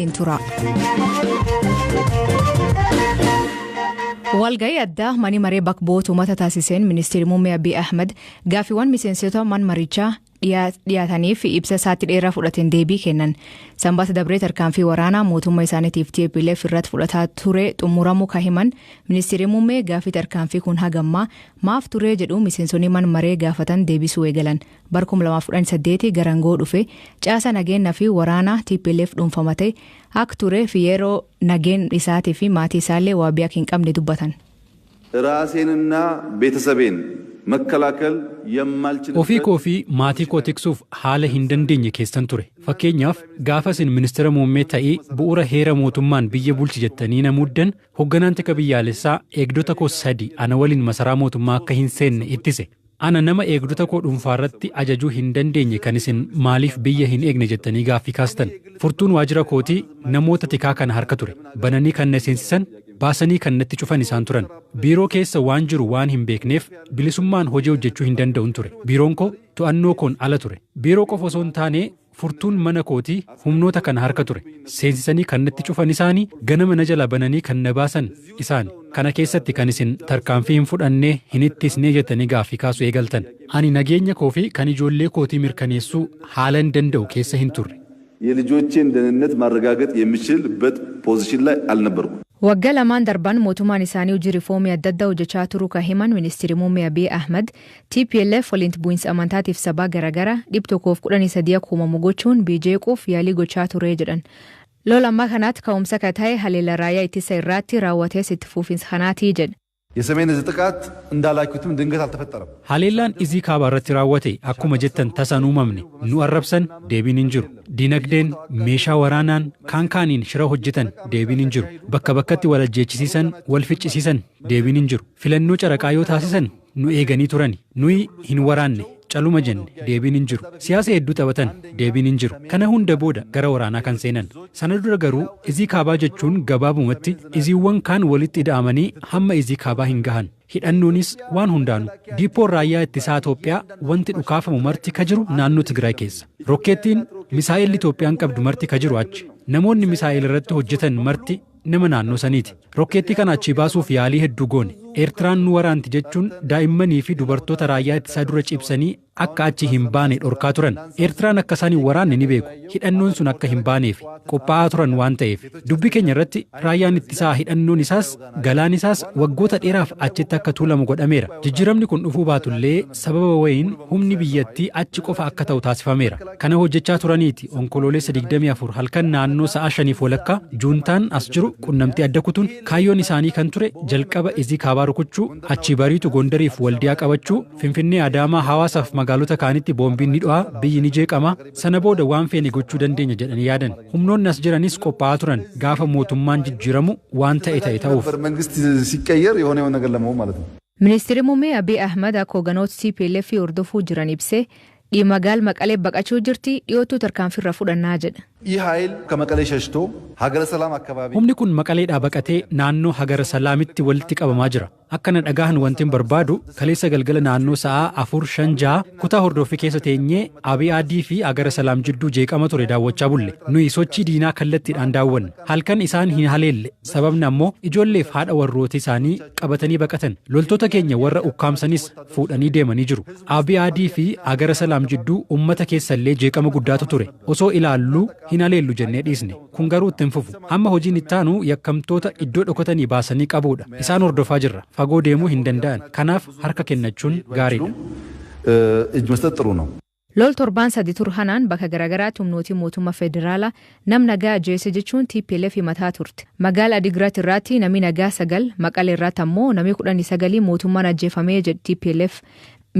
Tura. Walga'ii addaa mani maree bakka bu'oota uummata taasiseen ministeerri muummee Abiy Ahmed gaaffiiwwan miseensota man marichaa dhiyaataniif ibsa isaatti dheeraa fudhateen deebii kennan. Sanbata dabree tarkaanfii waraanaa mootummaa isaaniitiif TPLF irratti fudhataa ture xumuramuu kan himan ministeerri muummee gaaffii tarkaanfii kun hagammaa maaf turee jedhu miseensonni man maree gaafatan deebisuu eegalan. Bara 2018 gara aangoo dhufe caasa nageenyaa fi waraanaa TPLF dhuunfamate akka turee fi yeroo nageen isaatii fi maatii isaallee waabii akka hin qabne dubbatan. ራሴንና ቤተሰቤን መከላከል የማልችልበት Ofii koo fi maatii koo tiksuuf haala hin dandeenye keessan ture. Fakkeenyaaf, gaafa isin ministeera muummee ta'ii bu'uura heera mootummaan biyya bulchi jettanii na muuddan, hoogganaan tika biyyaalessaa eegdota koo sadi ana waliin masaraa mootummaa akka hin seenne ittise. Ana nama eegdota koo dhuunfaarratti ajajuu hin dandeenye kan isin maaliif biyya hin eegne jettanii gaaffii kaastan. Furtuun waajjira kootii namoota tikaa kana harka ture. Bananii kan na seensisan, baasanii kan natti cufan isaan turan. Biiroo keessa waan jiru waan hin beekneef bilisummaan hojii hojjechuu hin danda'un ture. Biiroon koo to'annoo koon ala ture. Biiroo qofa osoo hin taane furtuun mana kootii humnoota kana harka ture. Seensisanii kan natti cufan isaanii, ganama na jala bananii kan na baasan isaani. Kana keessatti kan isin tarkaanfii hin fudhannee, hin ittisnee jettanii gaaffii kaasuu eegaltan. Ani nageenya koo fi kan ijoollee kootii mirkaneessuu haala hin danda'u keessa hin turre. የልጆቼን ደህንነት ማረጋገጥ የሚችልበት ፖዚሽን ላይ አልነበርኩም። Waggaa lamaan darban mootummaan isaanii hojii riifoomii adda addaa hojjechaa turuu kan himan ministeerri muummee Abiy Ahmed, TPLF waliin bu'iinsa amantaatiif sabaa garaagaraa 113 akka uumamu gochuun biyya jeequuf yaalii gochaa ture jedhan. Lola ammaa kanaatti ka'umsa kan ta'e haleela raayyaa ittisa irratti raawwates itti fufiinsa kanaatii jedhe. የሰሜን እዝ ጥቃት እንዳላችሁትም ድንገት አልተፈጠረም። Haleellaan izii kaabaa irratti raawwate akkuma jettan tasan uumamne. Nu arrabsan, deebiin hin jiru. Dinagdeen, meeshaa waraanaan, kaan kaaniin shira hojjetan, deebiin hin jiru. Bakka bakkatti wal ajjeechisiisan, wal ficcisiisan, deebiin hin jiru. Filannoo caraqaa yoo taasisan nu eeganii turani. Nuyi hin waraanne, caluma jenne, deebiin hin jiru. Siyaasa hedduu taphatan, deebiin hin jiru. Kana hunda booda gara waraanaa kan seenan. Sana dura garuu izii kaabaa jechuun gabaabumatti iziiwwan kaan walitti ida'amanii hamma izii kaabaa hin gahan. Hidhannoonis waan hundaanu. Diippoon raayyaa ittisaa Itoophiyaa, wanti dhukaafamu marti ka jiru naannoo Tigraay keessa. Rokkeettiin misaa'elli Itoophiyaan qabdu marti ka jiru achi. Namoonni misaa'el irratti hojjetan marti nama naannoo saniiti. Rokkeettii kana achii baasuuf yaalii hedduu goone. Eertiraan nu waraanti jechuun daa'immanii fi dubartoota raayyaa ittisaa dura cibsanii akka achi hin baane dhorkaa turan. Eertiraan akka isaan hin waraanne ni beeku. Hidhannoon sun akka hin baaneef qophaa'aa turan waan ta'eef. Dubbii keenya irratti raayyaan ittisaa, hidhannoon isaas, galaan isaas waggoota dheeraaf achitti akka tuulamu godhameera. Jijjiiramni kun dhufuu baatullee sababa wayiin humni biyyattii achi qofa akka ta'u taasifameera. Kana hojjechaa turaniiti Onkoloolessa 24 halkan naannoo sa'a 5:30 juuntaan as jiru qunnamtii adda kutuun. Kaayyoon isaanii kan ture jalqaba izii kaabaa rukuchuu, achii bariitu Gondariif Waldiyaa qabachuu, Finfinnee, Adaamaa, hawaasaaf magaalota kaanitti boombiin ni dho'a, biyyi ni jeeqama, sana booda waan feene gochuu dandeenya jedhanii yaadan. Humnoonni as jiranis qophaa'aa turan gaafa mootummaan jijjiiramu waan ta'e ta'e ta'uuf. መንግስት ሲቀየር የሆነ የሆነ ነገር ለመሆን ማለት ነው። Ministeerri muummee Abiy Ahmed akka hoogganoota TPLF hordofuu jiran ibsee, magaala Maqalee baqachuu jirti, dhiyootuu tarkaanfii irra fudhannaa jedha. ይህ ኃይል ከመቀሌ ሸሽቶ ሀገረ ሰላም አካባቢ Humni kun Maqaleedhaa baqatee naannoo Hagara Salaamitti walitti qabamaa jira. Akka na dhagahan wanti hin barbaadu, kaleessa galgala naannoo sa'aa 4, 5, 6 kutaa hordoffii keessa teenyee Abiy Adii fi Hagara Salaam jidduu jeeqama ture daawwachaa bulle. Nuyi sochii diinaa kallattiidhaan daawwanne. Halkan isaan hin haleelle. Sababni ammoo ijoolleef haadha warroota isaanii qabatanii baqatan. Loltoota keenya warra ukkaamsanis fuudhanii deemanii jiru. Abiy Adii fi Hagara Salaam jidduu uummata keessallee jeeqama guddaatu ture. Osoo ilaalluu hin haleellu jennee dhiisne. Kun garuu itti hin fufu. Amma hojiin itti aanu yakkamtoota iddoo dhokatanii baasanii qabuudha. Isaan hordofaa jirra. Fagoo deemuu hin danda'an. Kanaaf harka kennachuun gaariidha. እጅ መስጠት ጥሩ ነው። Lol torbaan sadi turhanaan bakka garaagaraatti humnootii mootummaa federaalaa nam nagaa ajjeese jechuun TPLF himataa turte. Magaala Adigiraat irratti namni nagaa sagal, Maqalee irratti ammoo namni 19 mootummaan ajjeefamee jedhe TPLF.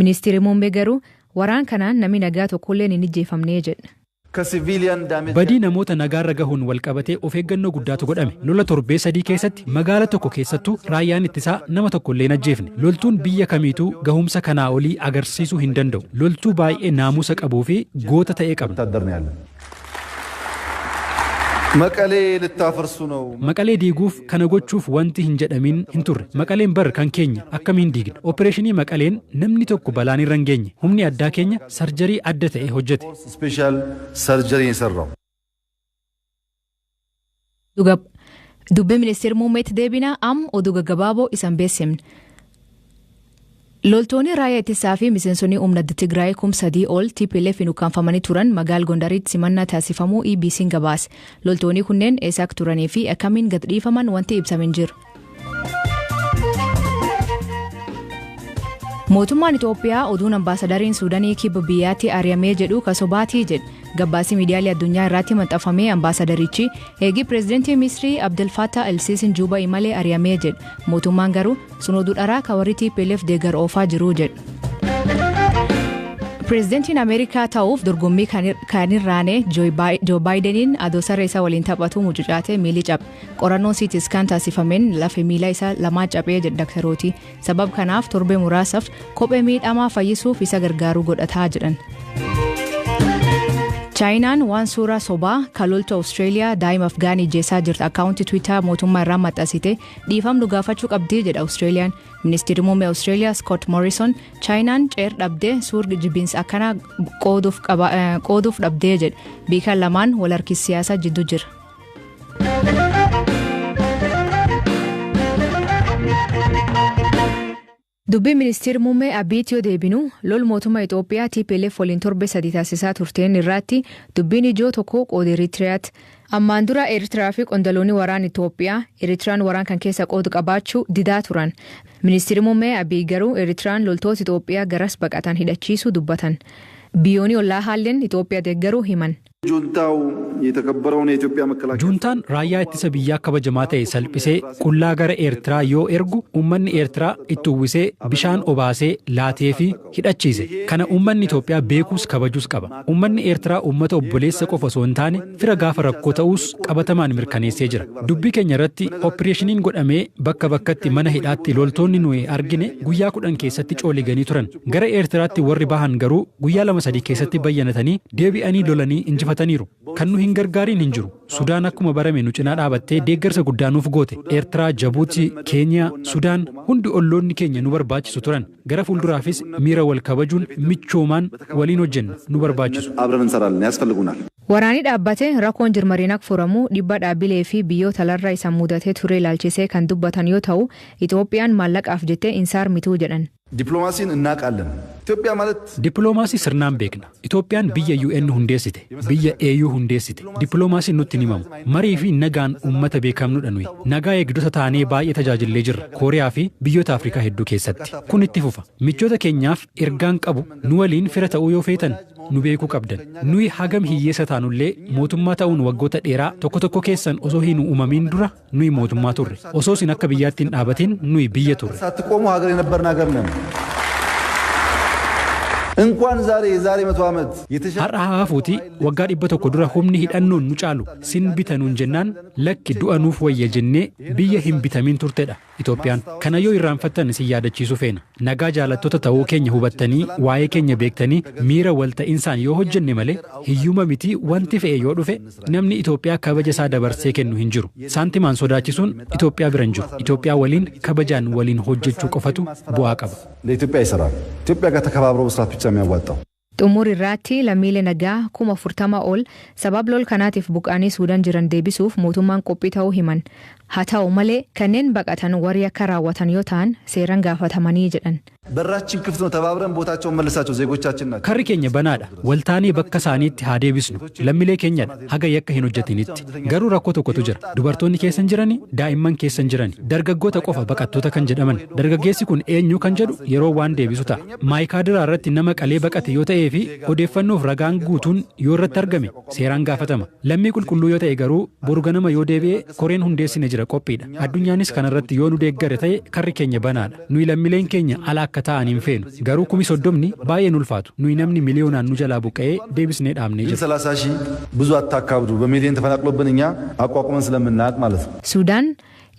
Ministeerri muummee garuu waraan kanaan namni nagaa tokkolleen hin ajjeefamnee jedhe. ከ civilian damage Badii namoota nagaarra gahuun wal qabatee of eeggannoo guddaatu godhame. Lola torbee sadii keessatti magaala tokko keessattuu raayyaan ittisaa nama tokko illee hin ajjeefne. Loltuun biyya kamiituu gahumsa kanaa olii agarsiisuu hin danda'u. Loltuu baay'ee naamusa qabuu fi goota ta'e qabna. ወታደር ነው ያለን። መቀሌ ልታፈርሱ ነው። Maqalee diiguuf, kana gochuuf wanti hin jedhamin hin turre. Maqaleen bar kan keenya, akkamiin diigna? Opereeshinii Maqaleen namni tokko balaan irra hin geenye. Humni addaa keenya sarjarii adda ta'e hojjete. Special surgery የሰራው። Dubbii ministeera muummeetti deebina am oduu gaggabaaboo isan beeksifne. Loltoonni raayyaa ittisaa fi miseensonni humna Tigraay 3,000 ol TPLF ukkaanfamanii turan magaala Gondaritti simannaa taasifamuu EBC'n gabaase. Loltoonni kunneen eessa akka turanii fi akkamiin gad dhiifaman wanti ibsame hin jiru. Mootummaan Itoophiyaa oduun ambaasadariin Suudaanii kibba biyyaatti ari'amee jedhu kasobaatii jedhe. Gabaasii miidiyaalee addunyaa irratti maxxanfamee ambaasadarichi eegii pireezidantii Misrii Abdel Fattah El-Sisiin Juuba imalee ari'amee jedhe. Mootummaan garuu sun oduu dharaa kan warri TPLF deeggaru oofaa jiru jedhe. Pireezidantiin Ameerikaa ta'uuf dorgommii kan irraane Joo Baayideniin adoo saree isaa waliin taphatu mucucaatee miilli cabe. Qorannoon CT scan taasifameen lafa miila isaa lamaa cabee jedhe daktarooti. Sabab kanaaf torbee muraasaaf kophee miidhamaa fayyisuuf isa gargaaruu godhataa jedhan. Chaayinaan waan suuraa sobaa kan loltu Awustreeliyaa daa'ima Afgaanii ijjeessaa jirtu akkaawuntii Tiwiitar mootummaa irraa maxxansite dhiifamnu gaafachuu qabdii jedha Awustraaliyaan. Ministeerri muummee Awustreeliyaa Scott Morrison Chaayinaan ceer dhabdee suurri jibbiinsa akkanaa qooduuf dhabdee jedhe. Biikaan lamaan wal harkis siyaasaa jidduu jira. Dubbii ministeerri muummee Abiyyitti yoo deebinu lol mootummaa Itoophiyaa TPLF waliin torbe 3 taasisaa turteen irratti dubbiin ijoo tokko qooda Eritiriyaati. Ammaan dura Eertiraa fi qondaloonni waraana Itoophiyaa Eritiriyaan waraan kan keessa qoodu qabaachuu didaa turan. Ministeerri muummee Abiyyi garuu Eritiriyaan loltoota Itoophiyaa garas baqatan hidhachiisuu dubbatan. Biyyoonni ollaa haalleen Itoophiyaa deeggaruu himan. ጁንታው የተከበረውን የኢትዮጵያ መከላከያ Juuntaan raayyaa ittisa biyyaa kabajamaa ta'e salphisee qullaa gara Eertiraa yoo ergu uummanni Eertiraa itti uwwisee bishaan obaasee laatee fi hidhachiise. Kana uummanni Itoophiyaa beekuus kabajuus qaba. Uummanni Eertiraa uummata obboleessa qofa osoo hin taane fira gaafa rakkoo ta'uus qabatamaan mirkaneessee jira. Dubbii keenya irratti opereeshiniin godhamee bakka bakkatti mana hidhaatti loltoonni nuyi argine guyyaa 10 keessatti cooliganii turan. Gara Eertiraatti warri bahan garuu guyyaa 2-3 keessatti bayyanatanii deebi'anii lolanii injifataniiru. Kan nu hin gargaariin hin jiru. Sudaan akkuma barame nu cinaa dhaabattee deeggarsa guddaa nuuf goote. Eertiraa, Jabuutii, Keeniyaa, Sudaan hundi olloonni keenya nu barbaachisu turan. Gara fuulduraafis miira wal kabajuun michoomaan waliin hojjenna nu barbaachisu. አብረን እንሰራለን ያስፈልጉናል። Waraanni dhaabbate rakkoon jirmariin akka furamu dhibba dhaabbilee fi biyyoota alarraa isa mudatee ture ilaalchisee kan dubbatan yoo ta'u Itoophiyaan maallaqaaf jettee hin saarmituu jedhan. ዲፕሎማሲን እናውቃለን። ኢትዮጵያ ማለት Dippiloomaasii sirnaan beekna. Itoophiyaan biyya UN hundeessite, biyya AU hundeessite. Dippiloomaasiin nutti hin himamu. Marii fi nagaan uummata beekamnudha nuyi. Nagaa eegdota taanee baay'ee tajaajillee jirra. Kooriyaa fi biyyoota Afrikaa hedduu keessatti. Kun itti fufa. Michoota keenyaaf ergaan qabu nu waliin fira ta'uu yoo feetan nu beekuu qabdan. Nuyi hagam hiyyeessa taanullee mootummaa ta'uun waggoota dheeraa tokko tokko keessan osoo hin uumamin dura nuyi mootummaa turre. Osoo isin akka biyyaatti hin dhaabatin nuyi biyya turre. ሳትቆሙ ሀገር የነበርን ሀገር ነን። እንኳን ዛሬ የዛሬ 100 ዓመት የተሻለ Har'a haa hafuuti waggaa 100 dura humni hidhannoon nu caalu sin bitanuun jennaan lakki du'a nuuf wayya jennee biyya hin bitamin turtedha Itoophiyaan. Kana yoo irraanfattan isin yaadachiisuu feena. Nagaa jaalattoota ta'uu keenya hubattanii waa'ee keenya beektanii miira walta'insaan yoo hojjenne malee hiyyuma miti wanti fe'e yoo dhufe namni Itoophiyaa kabaja isaa dabarsee kennu hin jiru. Saantimaan sodaachisuun Itoophiyaa bira hin jiru. Itoophiyaa waliin kabajaan waliin hojjechuu qofatu bu'aa qaba. ለኢትዮጵያ ይሰራል። ኢትዮጵያ ጋር ተከባብሮ መስራት ብቻ የሚያዋጣው። Xumur irratti lammiilee nagaa 40,000 ol sabab lol kanaatiif buqqaanii Suudaan jiran deebisuuf mootummaan qophii ta'uu himan. Haa ta'u malee kanneen baqatan warri akka raawwatan yoo ta'an seeraan gaafatamanii jedhan. በራችን ክፍት ነው። ተባብረን ቦታቸውን መልሳቸው ዜጎቻችን ናቸው። Karri keenya banaadha. Waltaanee bakka isaaniitti haa deebisnu. Lammiilee keenyadha. Haga yakka hin hojjetinitti. Garuu rakkoo tokkotu jira. Dubartoonni keessan jirani, daa'imman keessan jirani. Dargaggoota qofa baqattoota kan jedhaman. Dargaggeessi kun eenyu kan jedhu yeroo waan deebisu ta'a. Maayikaadiraa irratti nama qalee baqate yoo ta'ee fi odeeffannoof ragaan guutuun yoo irratti argame seeraan gaafatama. Lammii qulqulluu yoo ta'e garuu boru ganama yoo deebi'e koreen hundeessine jira qophiidha. Addunyaanis kanarratti yoo nu deeggare ta'e karri keenya banaadha. Nuyi lammiileen keenya ala akka ta'an hin feenu. Garuu 30,000 baay'een ulfaatu. Nuyi namni miliyoonaan nu jalaa buqqa'ee deebisnee dhaabnee ግን jirra. 30 ሺህ ብዙ አታካብዱ። በሚሊዮን ተፈናቅሎብን እኛ አቋቁመን ስለምናውቅ ማለት ነው። Suudaan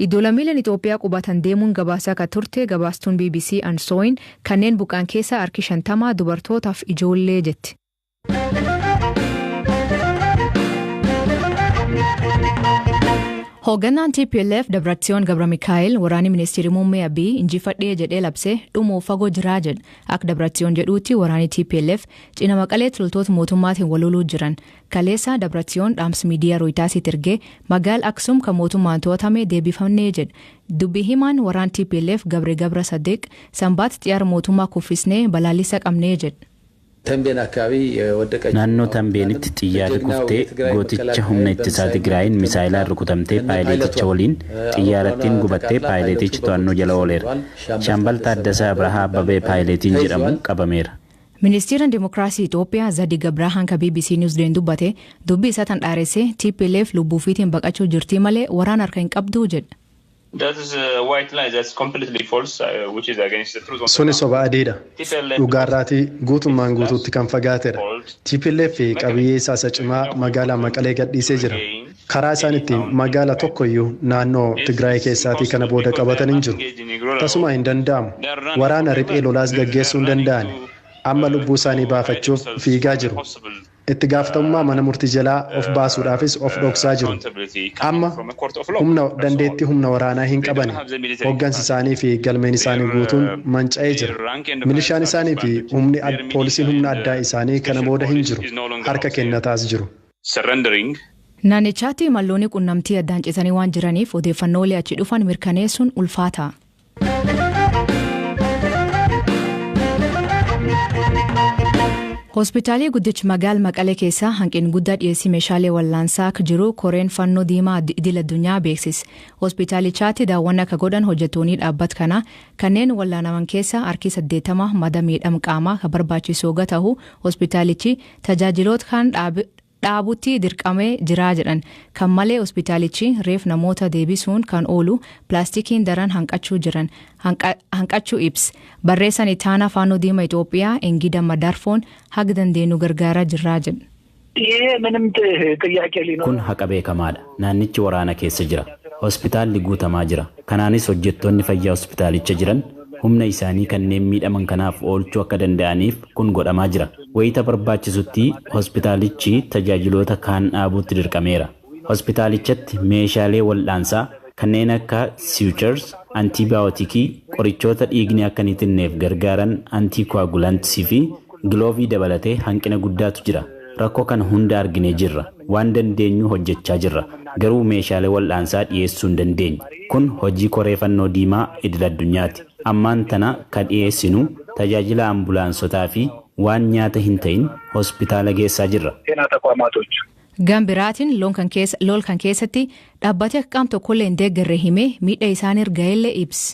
iddoo lammiileen Itoophiyaa qubatan deemuun gabaasaa akka turte gabaastuun BBC Ansooyin kanneen buqqaan keessaa harki 50 dubartootaaf ijoollee jetti. Hoogganaan TPLF Dabratsiyoon Gabra Mikaa'el waraanni ministeerri muummee Abiy injifadhee jedhee labsee dhumuuf fagoo jiraa jedha. Akka Dabratsiyoon jedhuutti, waraanni TPLF cina Maqaleetti loltoota mootummaatiin wal loluu jiran. Kaleessa Dabratsiyoon dhaamsa miidiyaa Rooyitaasitti ergee magaala Aksum kan mootummaan to'atame deebifamnee jedha. Dubbi himaan waraan TPLF Gabre Gabra Saddeeq Sanbaat xiyyaara mootummaa kuffisnee balaalisa qabnee jedha. ተንቤን አካባቢ የወደቀች Naannoo Tambeenitti xiyyaarri kuftee gooticha humna ittisaa Tigraayin misaayilaan rukutamtee paayileeticha waliin xiyyaarattiin gubattee paayileetichi to'annoo jala ooleera. Shaambal Taaddasaa Abrahaa Abbabee paayileetiin jedhamu qabameera. Ministeerri Dimookiraasii Itoophiyaa Zadig Abrahaan ka BBC Newsday dubbate dubbii isaa tan dhaaressee TPLF lubbuufiitiin baqachuu jirtii malee waraana harka hin qabduu jedha. That is a white lie. That's completely false, which is against the truth. Suni soba adiidha. Dhugaarraatii guutummaan guutuutti kan fagaatedha. TPLF qabiyyee isaa isa cimaa magaalaa Maqalee gadhiisee jira. Karaa isaan ittiin magaala tokkoyyuu naannoo Tigraay keessaatii kana booda qabatan hin jiru. Tasuma hin danda'amu. Waraana riphee lolaas gaggeessuu hin danda'an. Amma lubbuu isaanii baafachuuf fiigaa jiru. Itti gaafatamummaa mana murtii jalaa of baasuudhaafis of dhoksaa jiru. Amma humna dandeettii humna waraanaa hin qaban. Hoggansi isaanii fi galmeen isaanii guutuun manca'ee jira. Milishaan isaanii fi humni poolisiin humna addaa isaanii kana booda hin jiru. Harka kennataas jiru. Surrendering. Naannichaatti malloonni qunnamtii addaan citanii waan jiraniif odeeffannoolee achi dhufan mirkaneessuun ulfaata. Hospitaalii guddichi magaala Maqalee keessaa hanqin guddaa dhiyeessii meeshaalee wallaansaa akka jiru koreen fannoo diimaa idil addunyaa beeksise. Hospitaalichaatti daawwannaa akka godhan hojjettoonni dhaabbata kanaa kanneen wallaanaman keessa harki 80 mada miidhama qaamaa kan barbaachisu yoo ta'u, hospitaalichi tajaajiloota kan dhaabutti dirqamee jira jedhan. Kan malee hospitaalichi reef namoota deebisuun kan oolu pilaastikiin daran hanqachuu jiran hanqachuu ibsa. Barreessaan ittaanaa Fannoo Diimaa Itoophiyaa Engida Madarfoon haga dandeenyu gargaaraa jirraa jedhu. ይሄ ምንም ጥያቄ ሊኖር Kun haqa beekamaadha. Naannichi waraana keessa jira. Hospitaalli guutamaa jira. Kanaanis hojjettoonni fayyaa hospitaalicha jiran humna isaanii kanneen miidhaman kanaaf oolchuu akka danda'aniif kun godhamaa jira. Wayita barbaachisutti hospitaalichi tajaajiloota kaan dhaabuutti dirqameera. Hospitaalichatti meeshaalee wal'aansaa kanneen akka sutures, antibiyootikii, qorichoota dhiigni akka hin itinneef gargaaran anticoagulantsii fi giloovii dabalatee hanqina guddaatu jira. Rakkoo kana hunda arginee jirra. Waan dandeenyu hojjechaa jirra. Garuu meeshaalee wal'aansaa dhiyeessuu hin dandeenye. Kun hojii koree fannoo diimaa idil addunyaati. Ammaan tana kan dhiyeessinu tajaajila ambulaansotaa fi waan nyaata hin ta'in hospitaala geessaa jirra. ጤና ተቋማቶች Gama biraatiin lola kan keessatti dhaabbate akka qaam tokkollee hin deeggarre himee miidhaa isaan irra ga'ellee ibse.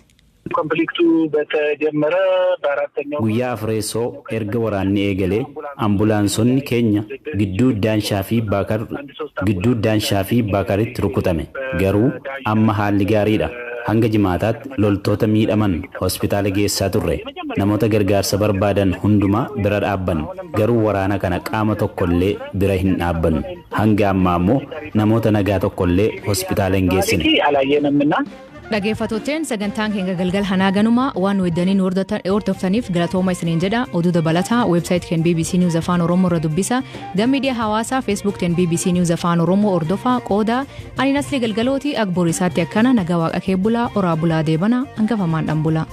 ኮንፍሊክቱ በተጀመረ በአራተኛው Guyyaa afreessoo erga waraanni eegalee ambulaansonni keenya gidduu Daanshaa fi Baakaritti rukutame. Garuu amma haalli gaariidha. Hanga jimaataatti loltoota miidhaman hospitaala geessaa turre. Namoota gargaarsa barbaadan hundumaa bira dhaabbannu. Garuu waraana kana qaama tokkollee bira hin dhaabbannu. Hanga ammaa immoo namoota nagaa tokkollee hospitaala hin geessine. አላየንምና Dhaggeeffattootteen, sagantaan keenya galgal hanaa ganuma waan weddanii nu hordoftaniif galatooma isiniin jedha. Oduu dabalataa website keen BBC News Afaan Oromoo irra dubbisa. Gama miidiyaa hawaasaa Facebook teen BBC News Afaan Oromoo hordofaa qooda. Ani Nasli Galgalooti, Akboor isaatti akkana nagaa waaqa kee bulaa, oraa bulaa, deebana hangafamaan dhan bulaa.